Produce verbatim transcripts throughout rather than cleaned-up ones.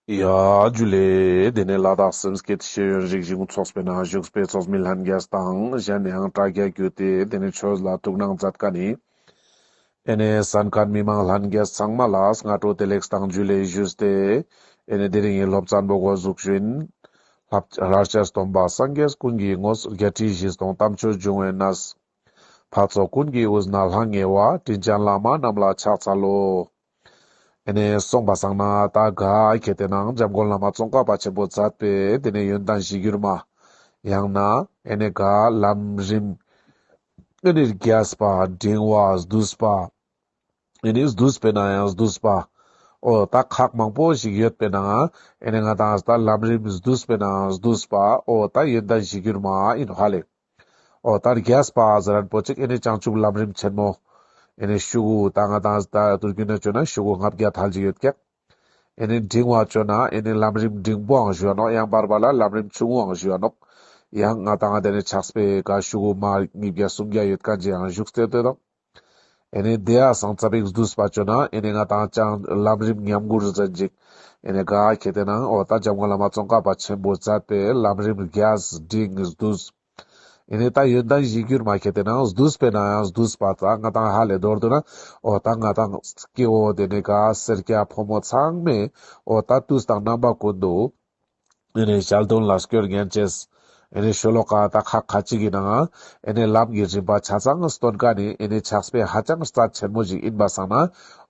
ཡ་ཇུ་ལེ། དེ་ནས་ལ་དྭགས་སེམས་བསྐྱེད་ཤེས་ཡོན་རིག་གཞུང་ཚོགས་པའི་ནང་བཞུགས་པའི་ཚོགས་མི་ལྷན་རྒྱས་དང་གཞན་ཡང་དྲ་རྒྱ་བརྒྱུད་དེ་དེ་ནས་ཆོས་ལ་ཐུགས་སྣང་མཛད་མཁན་ནི་ཨེ་ནས་གསན་མཁན་མི་མང་ལྷན་རྒྱས་ཚང་མ་ལ་སྔ་དྲོ་བདེ་ལེགས་དང་ཇུ་ལེ་ཞུས་ཏེ། ཨེ་ནས་དེ་རིང་གི་སློབ་ཚན་པོ་འགོ་འཛུགས་ཞུ་ཡིན། ལྷར་བཅས་སྟོན་པ་སངས་རྒྱས་ཀུན་གྱི་དངོས། བརྒྱད་ཁྲི་བཞི་སྟོང་དམ་ཆོས་འབྱུང་བའི་གནས། འཕགས་ཚོགས་ཀུན་གྱི་དབུས་ན་ལྷང་ངེ་བ། དྲིན་ཅན་བླ་མ་རྣམས་ལ་ཕྱག་འཚལ་ལོ། ཨེ་ནས་སོང་པ་སང་ན་ད་ག་ཁྱེད་དེ་ནང་འཇམ་མགོན་བླ་མ་ཙོང་ཁ་པ་ཆེན་པོ་མཛད་པའི་དེ་ནས་ཡོན་ཏན་གཞིར་གྱུར་མ། ཡང་ན་ཨེ་ནས་ག་ལམ་རིམ་ཨེ་ནས་རྒྱས་པ་འབྲིང་བ་བསྡུས་པ། ཨེ་ནས་བསྡུས་པའི་ནང་ཡང་བསྡུས་པ། འོ་ད་ཁག་མང་པོ་ཞིག་ཡོད་པའི་ནང་ཨེ་ནས་ང་དང་ད་ལམ་རིམ་བསྡུས་པའི་ནང་བསྡུས་པ། འོ་ད་ཡོན་ཏན་གཞིར་གྱུར་མ་ཡིན་ནོག་ཧ་ལེ། འོ་ད་རྒྱས་པ་ཟེར་མཁན་པོ་ཅིག་ཨེ་ནས་བྱང་ཆུབ་ལམ་རིམ་ཆེན་མོ། ཨེ་ནས་ཤོག་གུ་ད་ང་དང་ད་དུས་རྒྱུན་ན་བཅོ་ན་ཤོག་གུ་ལྔ་བརྒྱ་ཐལ་ཅིག་ཡོད་ཀྱག་ཨེ་ནས་འབྲིང་བ་བཅོ་ན་ཨེ་ནས་ལམ་རིམ་འབྲིང་པོའང་ཞུ་བ་ནོག་ཡང་བར་བར་ལ་ལམ་རིམ་ཆུང་ངུའང་ཞུ་བ་ནོག་ཡང་ང་དང་དེ་ནས་ཕྱག་དཔེ་ག་ཤོག་གུ་མ་ཉིས་བརྒྱ་སུམ་བརྒྱ་ཡོད་མཁན་ཅིག་ཡང་བཞུགས་ཏེ་དེ་དང་། ཨེ་ནས་དེ་ཡང་སང་ཙ་པིག་བསྡུས་པ་བཅོ་ན་ཨེ་ནས་ང་དང་ཅང་ལམ་རིམ་ཉམས་མགུར་ཟེར་ཅིག་ཨེ་ནས་ག་ཁྱེད་དེ་ནང་འོ་ད་འཇམ་མགོན་བླ་མ་ཙོང་ཁ་པ་ཆེན་པོ་མཛད་པའི་ལམ་རིམ་རྒྱས་འབྲིང་བསྡུས། ཨེ་ནས་ད་ཡོན་ཏན་གཞིར་གྱུར་མ་ཁྱེད་དེ་ནང་བསྡུས་པའི་ནང་ཡང་བསྡུས་པ་ཙ་ང་དང་ཧ་ལེ་མདོར་བསྡུ་ན་འོ་ད་ང་དང་སྐྱེ་བོ་དེ་ནས་ག་སེར་སྐྱ་ཕོ་མོ་ཚང་མས་འོ་ད་དུས་དང་རྣམ་པ་ཀུན་ཏུ་ཨེ་ནས་ཞལ་འདོན་ལ་སྐྱོན་ཉན་ཅེས། ཨེ་ནས་ཤོ་ལོ་ཀ་ད་ཁག་ཁ་ཅིག་གི་ནང་ཨེ་ནས་ལམ་གྱི་རིམ་པ་ཆ་ཚང་སྟོན་མཁན་ནི་ཨེ་ནས་ཕྱག་དཔེ་ཧ་ཅང་རྩ་ཆེན་མོ་ཞིག་ཡིན་པ་སང་ན་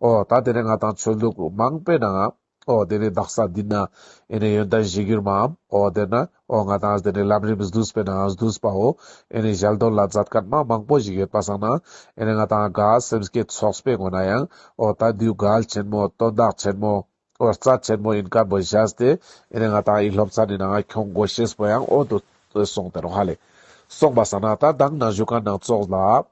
འོ་ད་དེ་ནས་ང་དང་ཆོས་ལུགས་མང་པོའི་ནང་འོ་དེ་ནས་དག་ས་འདི་ན་ཨེ་ནས་ཡོན་ཏན་གཞིར་གྱུར་མའམ་འོ་དེ་ན་འོ་ང་དང་དེ་ནས་ལམ་རིམ་བསྡུས་པའི་ནང་བསྡུས་པའོ། ཨེ་ནས་ཞལ་འདོན་ལ་མཛད་མཁན་མ་མང་པོ་ཞིག་ཡོད་པ་སང་ན་ཨེ་ནས་ང་དང་ག་སེམས་བསྐྱེད་ཚོགས་པའི་ངོས་ན་ཡང་འོ་ད་དུས་གལ་ཆེན་མོ་དོན་དག་ཆེན་མོ་འོ་རྩ་ཆེན་མོ་ཡིན་མཁན་པོ་བཞག་སྟེ་ཨེ་ནས་ང་དང་ཨི་སློབ་ཚན་ནི་ནང་ཁྱོང་དགོས་ཤེས་པོ་ཡང་འོ་དུ་སོང་སྟེ་རོ་ཧ་ལེ། སོང་པ་སང་ན་ད་དང་ན་ཞུ་མཁན་ནང་ཚོགས་ལ།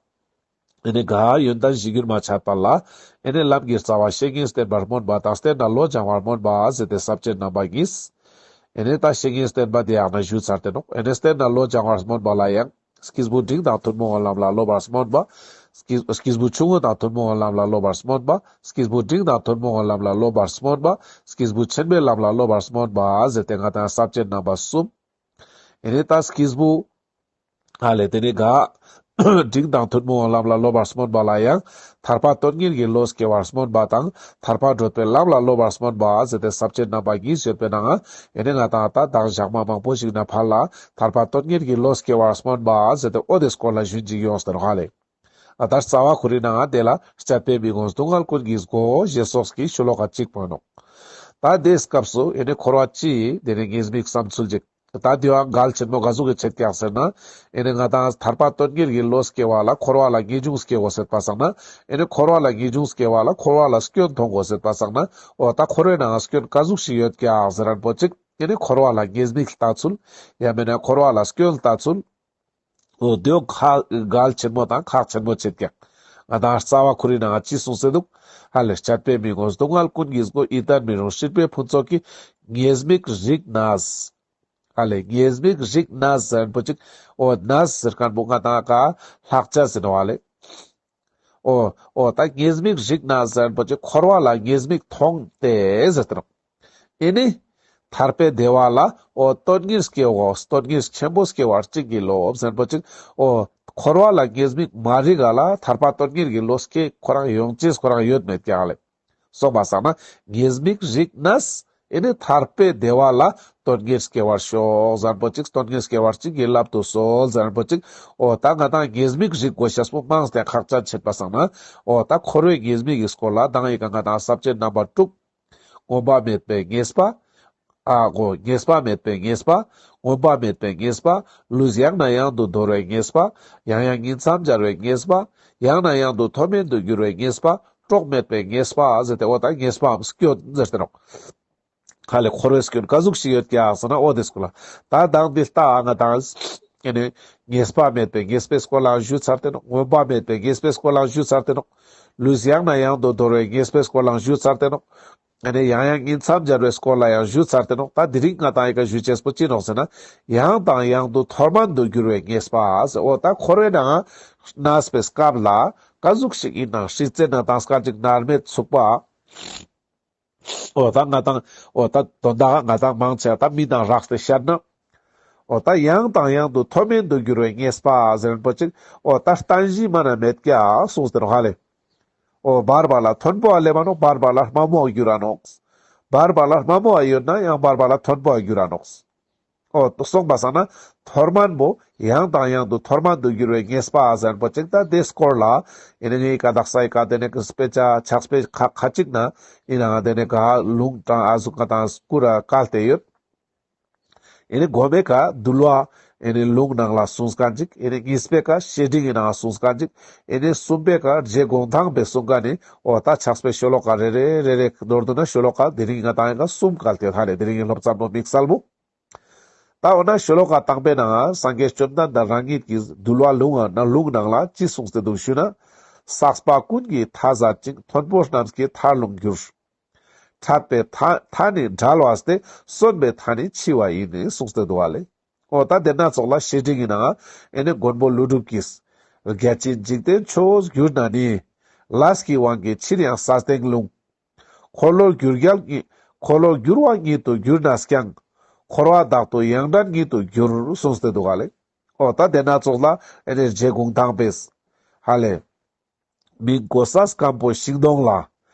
ཨེ་ནས་ག་ཡོན་ཏན་གཞིར་གྱུར་མ་འཆད་པ་ལ། ཨེ་ནས་ལམ་གྱི་རྩ་བ་བཤེས་གཉེན་བསྟེན་པར་སྨོན་པ་དང་བསྟེན་ནས་བློ་སྦྱང་བར་སྨོན་པ་ཟེར་ཏེ་ས་བཅད་རྣམ་པ་གཉིས། ཨེ་ནས་ད་བཤེས་གཉེན་བསྟེན་པ་དེ་ཡང་ན་ཞུ་ཚར་ཏེ་ནོག་ཨེ་ནས་བསྟེན་ནས་བློ་སྦྱང་བར་སྨོན་པ་ལ་ཡང་། སྐྱེས་བུ་འབྲིང་དང་ཐུན་མོང་བའི་ལམ་ལ་སློབ་པར་སྨོན་པ། སྐྱེས་སྐྱེས་བུ་ཆུང་ངུ་དང་ཐུན་མོང་བའི་ལམ་ལ་སློབ་པར་སྨོན་པ། སྐྱེས་བུ་འབྲིང་དང་ཐུན་མོང་བའི་ལམ་ལ་སློབ་པར་སྨོན་པ། སྐྱེས་བུ་ཆེན་པོའི་ལམ་ལ་སློབ་པར་སྨོན་པ་ཟེར་ཏེ་ང་དང་ས་བཅད་རྣམ་པ་གསུམ། ཨེ་ནས་ད་སྐྱེས་བུ། ཧ་ལེ་དེ་ནས་ག་འབྲིང་དང་ཐུན་མོང་བའི་ལམ་ལ་སློབ་པར་སྨོན་པ་ལ་ཡང་། ཐར་པ་དོན་གཉེར་གྱི་བློ་སྐྱེ་བར་སྨོན་པ་དང་ཐར་པ་བགྲོད་པའི་ལམ་ལ་སློབ་པར་སྨོན་པ་ཟེར་ཏེ་ས་བཅད་རྣམ་པ་གཉིས་ཡོད་པའི་ནང་ཨེ་ནས་ང་དང་ད་དང་ཞག་མ་མང་པོ་ཞིག་ན་ཕར་ལ་ཐར་པ་དོན་གཉེར་གྱི་བློ་སྐྱེ་བར་སྨོན་པ་ཟེར་ཏེ་འོ་དེ་སྐོར་ལ་ཞུན་ཅིག་ཡོངས་ཏེ་རོ་ཧ་ལེ། ཨ་ད་རྩ་བ་ཁོ་རའི་ནང་དེ་ལ་སྤྱད་པས་མི་ངོམས་སྡུག་བསྔལ་ཀུན་གྱི་སྒོ་ཞེས་སོགས་ཀྱི་ཤོ་ལོ་ཀ་གཅིག་པོ་ནོག་ད་དེའི་སྐབས་སུ་ཨེ་ནས་འཁོར་བ་སྤྱིའི་དེ་ནས་ཉེས་དམིགས་བསམ་ཚུལ་ཅིག་ད་དེའང་གལ་ཆེན་མོ་ག་ཟུག་གི་ཆེད་ཀྱག་ཟེར་ན། ཨེ་ནས་ང་དང་ཐར་པ་དོན་གཉེར་གྱི་བློ་སྐྱེ་བ་ལ་འཁོར་བ་ལ་ངེས་འབྱུང་སྐྱེ་དགོས་ཟེར་པ་སང་ན། ཨེ་ནས་འཁོར་བ་ལ་ངེས་འབྱུང་སྐྱེ་བ་ལ་འཁོར་བ་ལ་སྐྱོན་མཐོང་དགོས་ཟེར་པ་སང་ན། འོ་ད་འཁོར་བའི་ནང་སྐྱོན་ག་ཟུག་ཞིག་ཡོད་ཀྱག་ཟེར་མཁན་པོ་ཅིག་ཨེ་ནས་འཁོར་བ་ལ་ཉེས་དམིགས་ལྟ་ཚུལ། ཡང་མིན་ན་འཁོར་བ་ལ་སྐྱོན་ལྟ་ཚུལ། འོ་དེའོ་ཁ་གལ་ཆེན་མོ་དང་ཁག་ཆེན་མོ་ཆེད་ཀྱག་ང་དང་རྩ་བ་ཁོ་རའི་ནང་ཅི་གསུངས་སེ་འདུག་ཧ་ལེ་སྤྱད་པས་མི་ངོམས་སྡུག་བསྔལ་ཀུན་གྱི་སྒོ། ཡིད་བརྟན་མི་རུང་སྲིད་པའི་ཕུན་ཚོགས་ཀྱི། ཉེས་དམིགས་རིག་ནས། ཧ་ལེ་ཉེས་དམིགས་རིག་ནས་ཟེར་མཁན་པོ་ཅིག་འོ་ནས་ཟེར་མཁན་པོ་ང་དང་ག་ལྷག་བཅས་ཟེར་ནོག་ཧ་ལེ། འོ་འོ་ད་ཉེས་དམིགས་རིག་ནས་ཟེར་མཁན་པོ་ཅིག་འཁོར་བ་ལ་ཉེས་དམིགས་མཐོང་སྟེ་ཟེར་ཏེ་ནོག་ཨེ་ནི། ཐར་པའི་བདེ་བ་ལ་འོ་དོན་གཉེར་སྐྱེ་བོ་དོན་གཉེར་ཆེན་པོ་སྐྱེ་བར་བྱིན་གྱིས་རློབས་ཟེར་མཁན་པོ་ཅིག་འོ་འཁོར་བ་ལ་ཉེས་དམིགས་མ་རིག་ག་ལ་ཐར་པ་དོན་གཉེར་གྱི་བློ་སྐྱེ་ཁོ་རང་ཡོང་ཅེས་ཁོ་རང་ཡོད་མེད་ཀྱག་ལེ། སོང་པ་སང་ན་ཉེས་དམིགས་རིག་ནས་ཨེ་ནི་ཐར་པའི་བདེ་བ་ལ་དོན་གཉེར་སྐྱེ་བར་ཤོག་ཟེར་མཁན་པོ་ཅིག་དོན་གཉེར་སྐྱེ་བར་བྱིན་གྱིས་བརླབ་ཏུ་གསོལ་ཟེར་མཁན་པོ་ཅིག་འོ་ད་ང་དང་ཉེས་དམིགས་རིག་དགོས་ཤེས་པོ་མང་སྟེ་ཁག་ཅན་ཆེད་པ་སང་ན། འོ་ད་འཁོར་བའི་ཉེས་དམིགས་ཀྱི་སྐོར་ལ་དང་ཡི་ག་ང་དང་ས་བཅད་རྣམ་པ་དྲུག་མངོན་པ་མེད་པའི་ཉེས་པ། ཨ་གོ་ཉེས་པ་མེད་པའི་ཉེས་པ། མངོན་པ་མེད་པའི་ཉེས་པ། ལུས་ཡང་ནས་ཡང་དུ་འདོར་བའི་ཉེས་པ། ཡང་ཡང་ཉིང་མཚམས་སྦྱར་བའི་ཉེས་པ། ཡང་ནས་ཡང་དུ་མཐོ་དམན་དུ་འགྱུར་བའི་ཉེས་པ། གྲོགས་མེད་པའི་ཉེས་པ་ཟེར་ཏེ་འོ་ད་ཉེས་པའམ་སྐྱོན་ཟེར་ཏེ་ནོག་ཧ་ལེ་འཁོར་བའི་སྐྱོན་ག་ཟུག་ཞིག་ཡོད་ཀྱག་ཟེར་ན་འོ་དེ་སྐོར་ལ། ད་དང་དེ་ལྟ་ང་དང་ཨེ་ནི་ཉེས་པ་མེད་པའི་ཉེས་པའི་སྐོར་ལའང་ཞུས་ཚར་ཏེ་ནོག་མངོན་པ་མེད་པའི་ཉེས་པའི་སྐོར་ལའང་ཞུས་ཚར་ཏེ་ནོག་ལུས་ཡང་ནས་ཡང་དུ་འདོར་བའི་ཉེས་པའི་སྐོར་ལའང་ཞུས་ཚར་ཏེ་ནོག་ཨེ་ནི་ཡང་ཡང་ཉིང་མཚམས་སྦྱར་བའི་སྐོར་ལ་ཡང་ཞུས་ཚར་ཏེ་ནོག་ད་དེ་རིང་ང་དང་ཡི་ག་ཞུ་ཅེས་པོ་ཅི་ནོག་ཟེར་ན། ཡང་དང་ཡང་དུ་མཐོ་དམན་དུ་འགྱུར་བའི་ཉེས་པ་ཟེར། འོ་ད་འཁོར་བའི་ནང་གནས་པའི་སྐབས་ལ་ག་ཟུག་ཞིག་ཡིན་ནའང་སྲིད་རྩེ་ན་དང་སྐད་ཅིག་མནར་མེད་ཚུགས་པ། འོ་ད་ང་དང་འོ་ད་དོན་དག་ང་དང་མང་ཆེ་ད་མི་དང་རགས་ཏེ་ཤར་ན། འོ་ད་ཡང་དང་ཡང་དུ་མཐོ་དམན་དུ་འགྱུར་བའི་ཉེས་པ་ཟེར་མཁན་པོ་ཅིག་འོ་ད་བརྟན་གཞི་མ་ན་མེད་ཀྱག་གསུངས་ཏེ་ནོག་ཧ་ལེ། འོ་བར་བར་ལ་མཐོན་པོ་ཨ་ལེབ་བ་ནོག་བར་བར་ལ་དམའ་མོ་ཨ་འགྱུར་ར་ནོག་བར་བར་ལ་དམའ་མོ་ཨ་ཡོད་ན་ཡང་བར་བར་ལ་མཐོན་པོ་ཨ་འགྱུར་ར་ནོག་འོ་གསུངས་པ་སང་ན་མཐོ་དམན་པོ་ཡང་དང་ཡང་དུ་མཐོ་དམན་དུ་འགྱུར་བའི་ཉེས་པ་ཟེར་མཁན་པོ་ཅིག་ད་དེ་སྐོར་ལ་ཨེ་ནི་ངའི་ཀ་དག་ས་ཡི་ཀ་དེ་ནས་ཀི་དཔེ་ཆ་ཕྱག་དཔེ་ཁ་ཁ་ཅིག་ན་ཨེ་ནང་དེ་ནས་ག་ལུང་དང་ཨ་ཟུག་ཀ་དང་སྐུར་བཀལ་ཏེ་ཡོད། ཨེ་ནི་གོ་མའི་ཀ་འདུལ་བ་ཨེ་ནི་ལུང་ནང་ལ་གསུངས་མཁན་ཅིག་ཨེ་ནི་གཉིས་པའི་ཀ་བཤེས་སྤྲིང་གི་ནང་གསུངས་མཁན་ཅིག་ཨེ་ནི་གསུམ་པའི་ཀ་རྗེ་གུང་ཐང་པས་གསུངས་མཁན་ནི་འོ་ད་ཕྱག་དཔེ་ཤོ་ལོ་ཀ་རེ་རེ་རེ་རེ་མདོར་བསྡུ་ན་ཤོ་ལོ་ཀ་དེ་རིང་ང་དང་ཡི་ཀ་གསུམ་བཀལ་ཏེ་ཡོད་ཧ་ལེ། དེ་རིང་གི་སློབ་ཚན་པོ་དམིགས་བསལ་པོ། ད་འོ་ན་ཤོ་ལོ་ཀ་དང་པོའི་ནང་སངས་རྒྱས་བཅོམ་ལྡན་འདས་རང་ཉིད་ཀྱི་འདུལ་བ་ལུང་ང་ན་ལུང་ནང་ལ་ཅི་གསུངས་ཏེ་འདུག་ཞུ་ན། བསགས་པ་ཀུན་གྱི་མཐའ་ཟད་ཅིང་། མཐོན་པོ་རྣམས་ཀྱི་མཐར་ལྷུང་འགྱུར། འཕྲད་པའི་མཐའ་མཐའ་ནི་བྲལ་བ་སྟེ། གསོན་པའི་མཐའ་ནི་འཆི་བ་ཡིན། གསུངས་ཏེ་འདུག་ཧ་ལེ། འོ་ད་དེ་ན་ཙོགས་ལ་བཤེས་སྤྲིང་གི་ནང་ཨེ་ནི་མགོན་པོ་ཀླུ་སྒྲུབ་ཀྱིས། བརྒྱ་བྱིན་འཇིག་རྟེན་ཆུ་བོར་གྱུར་ན་ནི། ལས་ཀྱི་དབང་གིས་ཕྱིར་ཡང་ས་སྟེང་ལྷུང་། འཁོར་ལོ་བསྒྱུར་རྒྱལ་ཉིད། འཁོར་ལོ་བསྒྱུར་བ་ཉིད་དུ་གྱུར་ནས་ཀྱང་། འཁོར་བ་དག་ཏུ་ཡང་བྲན་ཉིད་དུ་འགྱུར། གསུངས་ཏེ་འདུག་ཧ་ལེ། འོ་ད་དེ་ན་ཙོགས་ལ་ཨེ་ནི་རྗེ་གུང་ཐང་པས། ཧ་ལེ། མི་མགོ་ས་སྐམ་པོ་ཤིང་སྡོང་ལ།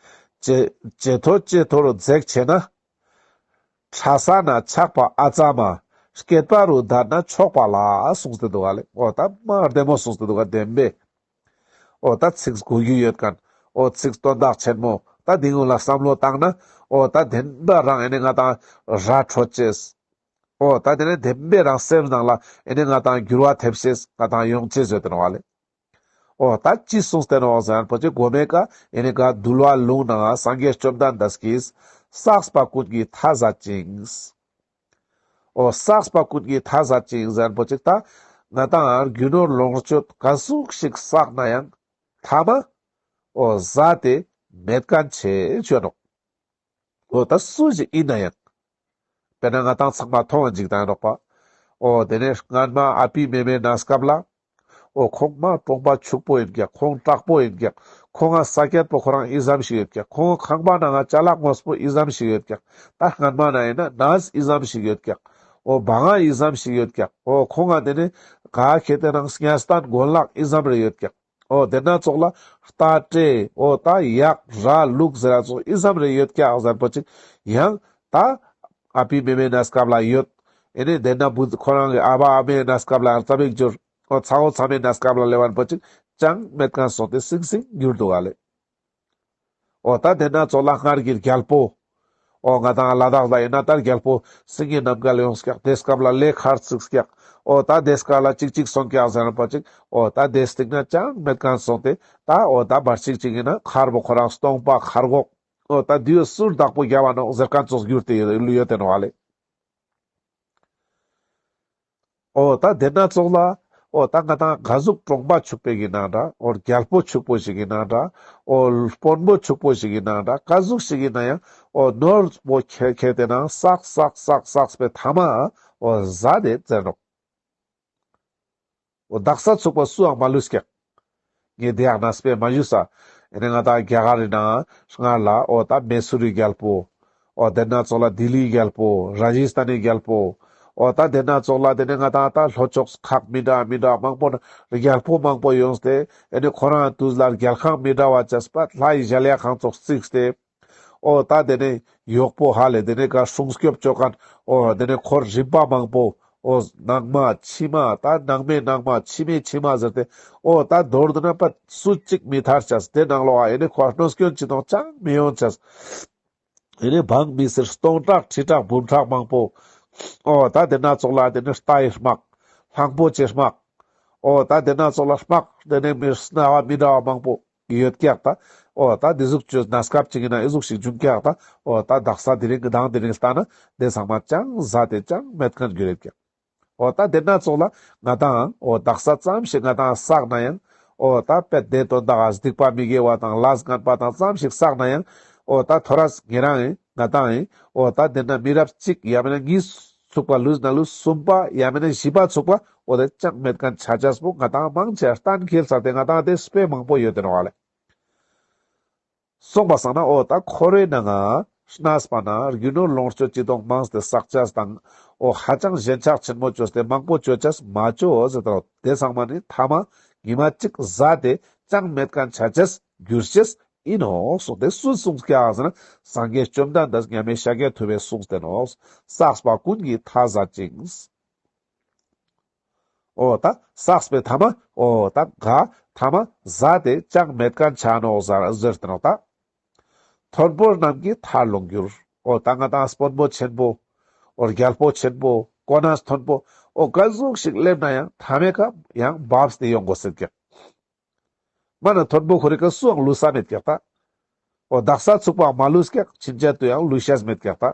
ཇེ་ཇེ་མཐོ་ཇེ་མཐོར་འཛེགས་ཆེ་ན། ཕྲ་ས་ན་ཆགས་པ་ཨ་ཙ་མ། སྐེད་པ་རུ་བསྡད་ན་ཆོག་པ་ལ། གསུངས་ཏེ་འདུག་ཧ་ལེ། འོ་ད་མ་བདེ་མོ་གསུངས་ཏེ་འདུག་ག་བདེན་པས། འོ་ད་ཚིག་གོ་རྒྱུ་ཡོད་མཁན། འོ་ཚིག་དོན་དག་ཆེན་མོ། ད་འདི་ངུ་ལ་བསམ་བློ་བཏང་ན། འོ་ད་བདེན་པ་རང་ཨེ་ནི་ང་དང་ར་འཕྲོད་ཅེས། འོ་ད་དེ་ནས་བདེན་པ་རང་སེམས་ནང་ལ་ཨེ་ནི་ང་དང་འགྱུར་བ་ཐེབས་ཅེས་ང་དང་ཡོང་ཅེས་ཡོད་དེ་ནོག་ཧ་ལེ། འོ་ད་ཅི་གསུངས་ཏེ་ནོག་ཟེར་ན་པོ་ཅིག་གོ་མའི་ཀ་ཨེ་ནི་ཀ་འདུལ་བ་ལུང་ནང་སངས་རྒྱས་བཅོམ་ལྡན་འདས་ཀྱིས་བསགས་པ་ཀུན་གྱི་མཐའ་ཟད་ཅིང་། འོ་བསགས་པ་ཀུན་གྱི་མཐའ་ཟད་ཅིང་ཟེར་ན་པོ་ཅིག་ད་ང་དང་རྒྱུ་ནོར་ལོངས་སྤྱོད་ག་ཟུག་ཞིག་བསགས་ན་ཡང་མཐའ་མ་འོ་ཟད་དེ་མེད་མཁན་ཆ་ཅེས་ནོག་འོ་ད་སུ་ཞིག་ཡིན་ན་ཡང་། དཔེར་ན་ང་དང་ཚང་མ་མཐོང་བ་ཅིག་དང་ཡིན་ནོག་པ། འོ་དེ་ནས་སྔན་མ་ཨ་པི་མེ་མེ་ན་སྐབས་ལ། འོ་ཁོང་མ་གྲོང་པ་ཕྱུག་པོ་ཡིན་ཀྱག་ཁོང་དྲག་པོ་ཡིན་ཀྱག་ཁོང་ང་ས་ཀྱད་པོ་ཁོ་རང་ཨི་ཙམ་ཞིག་ཡོད་ཀྱག་ཁོང་ཁང་པ་ནང་ང་ཅ་ལག་དངོས་པོ་ཨི་ཙམ་ཞིག་ཡོད་ཀྱག་ད་སྔན་མ་ན་ཡིན་ན་ནས་ཨི་ཙམ་ཞིག་ཡོད་ཀྱག་འོ་བང་ང་ཨི་ཙམ་ཞིག་ཡོད་ཀྱག་འོ་ཁོང་ང་དེ་ནས་ག་ཁེ་དེ་རང་སྙ་སྟན་གོན་ལག་ཨི་ཙམ་རེ་ཡོད་ཀྱག་འོ་དེ་ན་ཙོགས་ལ་རྟ་དྲེལ་འོ་ད་གཡག་ར་ལུག་ཟེར་ར་ཙོགས་ཨི་ཙམ་རེ་ཡོད་ཀྱག་ཟེར་པོ་ཅིག་ཡང་ད་ཨ་པི་མེ་མེ་ན་སྐབས་ལ་ཡོད། ཨེ་ནི་དེ་ན་བུ་ཁོ་རང་གི་ཨ་བ་ཨ་མེ་ན་སྐབས་ལ་ཙ་པིག་འགྱུར། འོ་ཚ་བོ་ཚ་མེ་ན་སྐབས་ལ་ལེབ་བ་པོ་ཅིག་ཅང་མེད་མཁན་སོང་སྟེ་སིང་སིང་འགྱུར་འདུག་ག་ལེ། འོ་ད་དེ་ན་ཙོགས་ལ་སྔར་གྱི་རྒྱལ་པོ། འོ་ང་དང་ལ་དྭགས་ལ་ཡིན་ན་ད་རྒྱལ་པོ་སེང་གེ་རྣམ་རྒྱལ་ཡོངས་ཀྱག་དེ་སྐབས་ལ་ལས་མཁར་བརྩིགས་ཀྱག་འོ་ད་དེ་སྐབས་ལ་ཅིག་ཅིག་སོང་ཀྱག་ཟེར་ན་པོ་ཅིག་འོ་ད་དེ་སྟིང་ན་ཅང་མེད་མཁན་སོང་སྟེ་ད་འོ་ད་བར་ཅིག་ཅིག་ཡིན་ན་མཁར་པོ་ཁོ་རང་སྟོང་པ་མཁར་གོག་འོ་ད་དུས་སུ་བདག་པོ་རྒྱབ་བ་ནོག་ཟེར་མཁན་ཙོགས་གྱུར་ཏེ་ཡོད་དེ་ནོག་ཨ་ལེ། འོ་ད་དེ་ན་ཙོགས་ལ་འོ་ད་ང་དང་ག་ཟུག་གྲོང་པ་ཕྱུག་པོ་ཞིག་ཡིན་ན་འདྲ། འོ་རྒྱལ་པོ་ཕྱུག་པོ་ཞིག་ཡིན་ན་འདྲ། འོ་དཔོན་པོ་ཕྱུག་པོ་ཞིག་ཡིན་ན་འདྲ། ག་ཟུག་ཞིག་ཡིན་ན་ཡང་འོ་ནོར་བོ་ཁྱེར་ཁྱེར་ཏེ་ན་བསགས་བསགས་བསགས་བསགས་པའི་མཐའ་མ་འོ་ཟད་དེ་ཟེར་ནོག་འོ་དག་ས་ཚུག་པ་སུའང་མ་ལུས་ཀྱག་ངས་དེ་ཡང་ན་དཔེ་མ་ཞུས་ས། ཨེ་ནི་ང་དང་རྒྱ་གར་རི་ནང་སྔར་ལ་འོ་ད་མེ་སུ་རི་རྒྱལ་པོ། འོ་དེ་ན་ཙོགས་ལ་ལྡི་ལི་རྒྱལ་པོ། ར་ཇི་སྟན་ནི་རྒྱལ་པོ། འོ་ད་དེ་ན་ཙོགས་ལ་དེ་ནས་ང་དང་ད་ལྷོ་ཕྱོགས་ཁག་མི་འདྲ་མི་འདྲ་མང་པོ་ན་རྒྱལ་པོ་མང་པོ་ཡོངས་ཏེ་ཨེ་ནི་ཁོ་རང་དུས་ལ་རྒྱལ་ཁང་མི་འདྲ་བ་བཅས་པ་ལྷ་ཡི་གཞལ་ཡས་ཁང་ཙོགས་བརྩིགས་ཏེ། འོ་ད་དེ་ནས་གཡོག་པོ་ཧ་ལེ་དེ་ནས་ག་སྲུང་སྐྱོབ་བཅོ་མཁན། འོ་དེ་ནས་འཁོར་རིམ་པ་མང་པོ། འོ་ནང་མ་ཕྱི་མ་ད་ནང་མའི་ནང་མ་ཕྱི་མའི་ཕྱི་མ་ཟེར་ཏེ། འོ་ད་མདོར་བསྡུ་ན་པ་སུ་གཅིག་མི་ཐར་ཅས། དེ་ནང་ལོགས་ཨེ་ནི་ཁོ་གནོད་སྐྱོན་ཅི་དང་ཅང་མི་ཡོང་ཅས། ཨེ་ནི་འབངས་མི་སེར་སྟོང་ཕྲག་ཁྲི་ཕྲག་འབུམ་ཕྲག་མང་པོ། འོ་ད་དེ་ན་ཙོགས་ལ་དེ་ནས་རྟ་ཡི་དམག་གླང་པོ་ཆེའི་དམག་འོ་ད་དེ་ན་ཙོགས་ལ་དམག་དེ་ནས་མི་སྣ་བ་མི་འདྲ་བ་མང་པོ་ཡོད་ཀྱག་ད། འོ་ད་དེ་ཟུག་ཅོས་ན་སྐབས་ཅིག་ཡིན་ན་ཨེ་ཟུག་ཞིག་འབྱུང་ཀྱག་ད། འོ་ད་དག་ས་དེ་རིང་གི་དང་དེ་རིང་ལྟ་ན་དེ་ཚང་མ་ཅང་ཟད་དེ་ཅང་མེད་མཁན་གྱུར་ཡོད་ཀྱག་འོ་ད་དེ་ན་ཙོགས་ལ་ང་དང་འོ་དག་ས་ཙམ་ཞིག་ང་དང་བསགས་ན་ཡང་འོ་ད་དཔེ་དེ་དོན་དག་ག་སྡིག་པ་མི་དགེ་བ་དང་ལས་ངན་པ་དང་ཙམ་ཞིག་བསགས་ན་ཡང་འོ་ད་ཐོ་རས་ཉེ་རང་ཡིན་ང་དང་ཡིན་འོ་ད་དེ་ན་མི་རབས་གཅིག་ཡང་མིན་ན་གཉིས་ཚུག་པ་ལུས་ན་ལུས་གསུམ་པ་ཡང་མིན་ན་བཞི་པ་ཚུག་པ་འོ་དེ་ཅང་མེད་མཁན་ཆ་ཅས་པོ་ང་དང་མང་ཆེ་གཏན་འཁེལ་ཚར་ཏེ་ང་དང་དེ་དཔེ་མང་པོ་ཡོད་དེ་ནོག་ཨ་ལེ། སོང་པ་སང་ན་འོ་ད་འཁོར་བའི་ནང་ང་ གནས་པ་ན་རྒྱུ་ནོར་ལོངས་སྤྱོད་ཅི་དང་མང་སྟེ་བསགས་ཅེས་དང་། འོ་ཧ་ཅང་ཞེན་ཆགས་ཆེན་མོ་ཅོས་ཏེ་མང་པོ་ཅོ་ཅེས་མ་ཅོ་ཟེར་ཏེ་ནོག། དེ་ཚང་མ་ནི་ཐ་མ་ཉི་མ་གཅིག་ཟད་དེ་ཅང་མེད་མཁན་ཆ་ཅེས་འགྱུར་ཅེས་ཨིན་ནོག་གསུངས་ཏེ། སུས་གསུངས་ཀྱག་ཟེར་ན་སངས་རྒྱས་བཅོམ་ལྡན་འདས་མཉམ་མེད་ཤཱཀྱ་ཐུབ་པས་གསུངས་ཏེ་ནོག། བསགས་པ་ཀུན་གྱི་མཐའ་ཟད་ཅིང་། འོ་ད་བསགས་པའི་ཐ་མ་འོ་ད་ག་ཐ་མ་ཟད་དེ་ཅང་མེད་མཁན་ཆ་ནོག་ཟེར་ཟེར་ཏེ་ནོག་ད། མཐོན་པོ་རྣམས་ཀྱི་མཐར་ལྷུང་འགྱུར། འོ་ད་ང་དང་དཔོན་པོ་ཆེན་པོ། འོ་རྒྱལ་པོ་ཆེན་པོ། གོ་གནས་མཐོན་པོ། འོ་ག་ཟུག་ཞིག་སླེབས་ན་ཡང་མཐའ་མའི་ཀ་ཡང་བབས་ཏེ་ཡོང་དགོས་ཟེར་ཀྱག། མ་ན་མཐོན་པོ་ཁོ་རེ་ཀ་སུའང་ལུས་ས་མེད་ཀྱག་ད། འོ་དག་ས་ཚུགས་པའང་མ་ལུས་ཀྱག། ཕྱིན་ཆད་དུ་ཡང་ལུས་ཤེས་མེད་ཀྱག་ད།